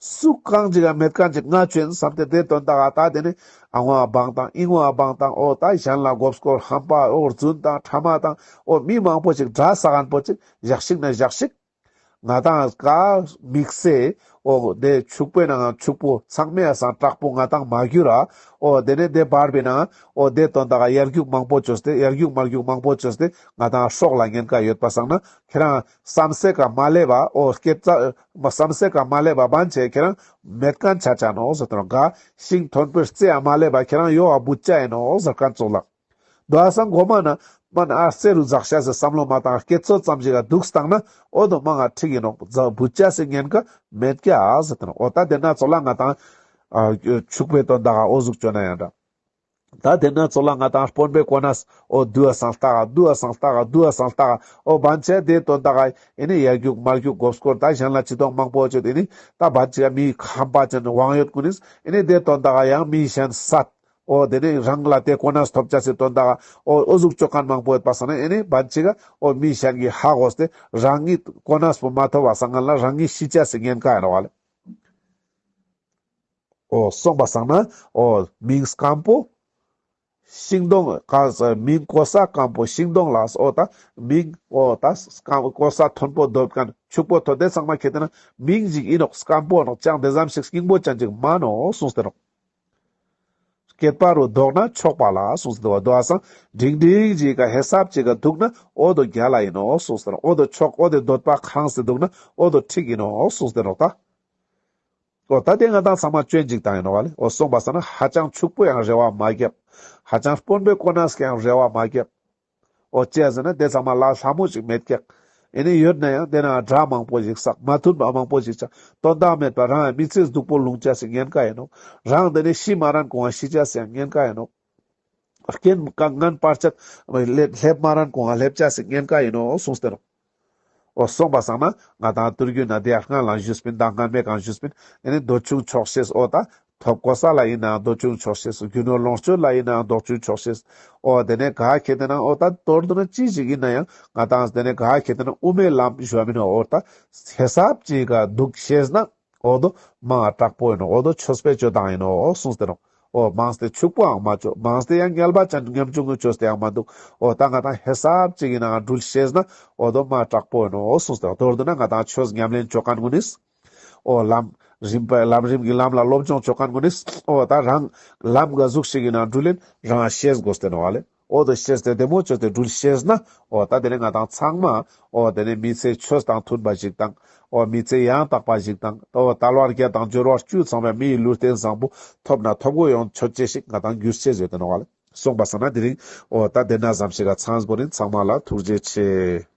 སུ་གང་ཅིག་ག་མེད་མཁན་ཅིག་ང་བྱོན་སམ་སྟེ་དེ་དོན་དག་ག་ད་དེ་ནི་ཨ་ངོ་ཨ་བང་དང་ཨི་ངོ་ཨ་བང་དང་འོ་ད་གཞན་ལ་མགོ་སྐོར་ཧམ་པ་འོ་རྫུན་དང་ཕྲ་མ་དང་འོ་མི་མང་པོ་ཅིག་དགྲ་ཟ་མཁན་པོ་ཅིག་ཞག་ཞིག་ན་ཞག་ཞིག་ང་དང་ཀ་དམིགས་བསལ་འོ་དེ་ཕྱུག་པོའི་ནང་ཕྱུག་པོ་ཚང་མའི་ཨ་སང་དྲག་པོ་ང་དང་མ་གྱུར་ར། འོ་དེ་ནས་དེ་བར་པའི་ནང་འོ་དེ་དོན་དག་ག་ཡར་རྒྱུག་མང་པོ་བཅོས་ཏེ་ཡར་རྒྱུག་མར་རྒྱུག་མང་པོ་བཅོས་ཏེ་ང་དང་སྲོག་ལ་ཉེན་ཁ་ཡོད་པ་སང་ན་ཁྱེད་རང་བསམ་སེ་ཀ་མ་ལེབ་བ་འོ་སྐེད་ཚ་བསམ་སེ་ཀ་མ་ལེབ་བ་བན་ཆེ་ཁྱེད་རང་མེད་མཁན་ཆ་ཆ་ནོག་ཟེར་ཏེ་ནོག། ག་ཤིང་མཐོན་པོའི་རྩེ་ཡ་མ་ལེབ་བ་ཁྱེད་རང་ཡོག་ག་བུད་ཅ་ཡིན་ནོག་ཟེར་མཁན་ཚོགས་ལ། དོ་བ་སང་མགོ་མ་ན་མ་ན་ཨ་རྩེ་རུ་འཛེགས་ཤེས་སི་བསམ་བློ་མ་བཏང་སྐེད་ཚོད་ཙམ་ཞིག་ག་འདུག་སྟངས་ན་འོ་དོ་མང་ང་འགྲིག་ཡིན་ནོག། འཛེགས་བུད་ཅེས་སི་ཉེན་ཁ་མེད་ཀྱག་ཟེར་ཏེ་ནོག། འོ་ད་དེ་ན་ཚོགས་ལ་ང་དང་ཨ་ཕྱུག་པོའི་དོན་དག་ག་འོ་ཟུག་བཅོ་ན་ཡང་འདྲ། ད་དེ་ན་ཚོགས་ལ་ང་དང་དཔོན་པོའི་གོ་གནས་འོ་དུ་བ་སང་ལྟ་ག་དུ་བ་སང་ལྟ་ག་དུ་བ་སང་ལྟ་ག་འོ་བན་ཆེ་དེ་དོན་དག་ག་ཨེ་ནི་ཡར་རྒྱུག་མར་རྒྱུག་མགོ་སྐོར་ད་གཞན་ལ་ཅི་གཏོང་མང་པོ་བཅོས་ཏེ་ཨེ་ནི་ད་བན་ཆེ་ག་མི་ཧམ་པ་ཅན་དབང་ཡོད་ཀུན་ནིས་ཨེ་ནི་དེ་དོན་དག་ག་ཡང་མི་གཞན་བསད། འོ་དེ་ནི་རང་ལ་དེ་གོ་གནས་ཐོབ་ཅེས་སི་དོན་དག་ག་འོ་འོ་ཟུག་བཅོ་མཁན་མང་པོ་ཡོད་པ་སང་ན་ཨེ་ནི་བན་ཆེ་ག་འོ་མི་གཞན་གྱི་ཧ་གོ་སྟེ་རང་ཉིད་གོ་གནས་པོ་མ་ཐོབ་པ་སང་ང་ལ་རང་ཉིད་ཤི་ཅེས་སི་ཉེན་ཁ་ཡིན་ནོག་ལེ། འོ་སོང་པ་སང་ན་འོ་མིང་སྐམ་པོ་ཤིང་སྡོང་ག་མིང་གོ་ས་སྐམ་པོ་ཤིང་སྡོང་ལ་འོ་ད་མིང་འོ་ད་སྐམ་གོ་ས་མཐོན་པོ་འདོད་མཁན་ཕྱུག་པོ་ཐོབ་དེ་ཚང་མ་ཁེ་ཏེ་ན་མིང་ཞིག་ཡིན་ནོག། སྐམ་པོ་ནོག་ཅང་དེ་ཙམ་ཞིག་སྙིང་པོ་ཅན་ཅིག་མ་ནོག་གསུངས་ཏེ་ནོག། སྐེད་པ་རུ་བདོག་ན་ཆོག་པ་ལ་གསུངས་ཏེ་འདུག་པ། འདུག་པ་སང་འབྲིང་འབྲིང་ཅིག་ག་ཧེ་སབ་ཅིག་ག་འདུག་ན་འོ་དོ་རྒྱལ་ལ་ཡིན་ནོག་གསུངས་ཏེ་ནོག། འོ་དོ་ཆོག་འོ་དོ་འདོད་པ་ཁེངས་ཏེ་འདུག་ན་འོ་དོ་འགྲིག་ཡིན་ནོག་གསུངས་ཏེ་ནོག་ད། འོ་ད་དེ་ང་དང་ཚང་མ་སྐྱོན་ཅིག་བཏང་ཡིན་ནོག་པ་ལེ། འོ་སོང་པ་སང་ན་ཧ་ཅང་ཕྱུག་པོ་ཡང་རེ་བ་མ་རྒྱབ། ཧ་ཅང་དཔོན་པོའི་གོ་གནས་ཀྱི་ཡང་རེ་བ་མ་རྒྱབ། འོ་ཅི་ཟེར་ན་དེ་ཚང་མ་ལ་ལྷ་མོ་ཞིག་མེད་ཀྱག། ཨེ་ནི་ཡོད་ན་ཡང་དེ་ན་དགྲ་མང་པོ་ཞིག་བསད། མ་མཐུན་པ་མང་པོ་ཞིག་བྱུང་། དོན་དག་མེད་པ་རང་མི་ཚེ་སྡུག་པོ་ལུང་ཅེས་སི་ཉེན་ཁ་ཡིན་ནོག། རང་དེ་ནི་ཤི་མ་རན་གོང་ང་ཤི་ཅེས་སི་ཡང་ཉེན་ཁ་ཡིན་ནོག། རྐྱེན་ངན་པར་ཆད་སླེབས་མ་རན་གོང་ང་སླེབས་ཅེས་སི་ཉེན་ཁ་ཡིན་ནོག་གསུངས་ཏེ་ནོག། འོ་སོང་པ་སང་ན་ང་དང་དུས་རྒྱུན་ན་དེ་ཡང་སྔན་ལ་ཞུས་པིན་དང་སྔན་མའི་གང་ཞུས་པིན། ཨེ་ནི་འདོད་ཆུང་ཆོག་ཤེས། འོ་ད་ཐོབ་གོ་ས་ལ་ཡིན་ནའང་འདོད་ཆུང་ཆོག་ཤེས། རྒྱུ་ནོར་ལོངས་སྤྱོད་ལ་ཡིན་ནའང་འདོད་ཆུང་ཆོག་ཤེས། འོ་དེ་ནས་ག་ཁེ་ཏེ་ན་འོ་ད་མདོར་བསྡུ་ན་ཅི་ཞིག་ཡིན་ན་ཡང་ང་དང་དེ་ནས་ག་ཁེ་ཏེ་ན་དབུ་མའི་ལམ་ཞུ་བ་མིན་ནོག། འོ་ད་ཧེ་སབ་ཅིག་ག་འདུག་ཤེས་ན། འོ་དོ་མང་ང་དྲག་པོ་ཡིན་ནོག། འོ་དོ་ཆོས་པའི་སྤྱོད་སྟངས་ཡིན་ནོག་གསུངས་ཏེ་ནོག། འོ་མང་སྟེ་ཕྱུག་པོའང་མ་བཅོ། མང་སྟེ་ཡང་ངལ་བ་ཅན་ཉམ་ཆུང་གི་བཅོས་ཏེ་ཡང་མ་འདུག། འོ་ད་ང་དང་ཧེ་སབ་ཅིག་ཡིན་ནའང་འགྲུལ་ཤེས་ན་འོ་དོ་མ་དྲག་པོ་ཡིན་ནོག་གསུངས་ཏེ་ནོག། མདོར་བསྡུ་ན་ང་དང་ཆོས་ཉམས་ལེན་བཅོ་མཁན་ཀུན་ནིས། འོ་ལམ་རིམ་པ་ལམ་རིམ་གྱི་ལམ་ལ་སློབ་སྦྱོང་བཅོ་མཁན་ཀུན་ནིས། འོ་ད་རང་ལམ་ག་ཟུག་ཞིག་ཡིན་ནའང་འགྲུལ་ལེན་རང་ཤེས་དགོས་ཏེ་ནོག་ལེ། འོ་དོ་ཤེས་ཏེ་བདེ་མོ་ཅོས་ཏེ་འགྲུལ་ཤེས་ན། འོ་ད་དེ་ནེ་ང་དང་ཚང་མ། འོ་དེ་ནེ་མི་ཚེ་ཆོས་དང་མཐུན་པ་ཞིག་དང་། འོ་མི་ཚེ་ཡང་དག་པ་ཞིག་དང་། འོ་དལ་བ་བརྒྱད་དང་འབྱོར་བ་བཅུ་ཚང་བའི་མིའི་ལུས་རྟེན་བཟང་པོ་ཐོབ་ན་ཐོབ་གོ་ཡོང་ཆོད་ཅེས་ཤིག་ང་དང་འགྱུར་ཤེས་ཡོད་དེ་ནོག་ལེ། སོང་པ་སང་ན་དེ་རིང་འོ་ད་དེ་ན་ཙམ་ཞིག་ག་ཚང་བོ་ཡིན། ཚང་མ་ལ་ཐུགས་རྗེ་ཆེ།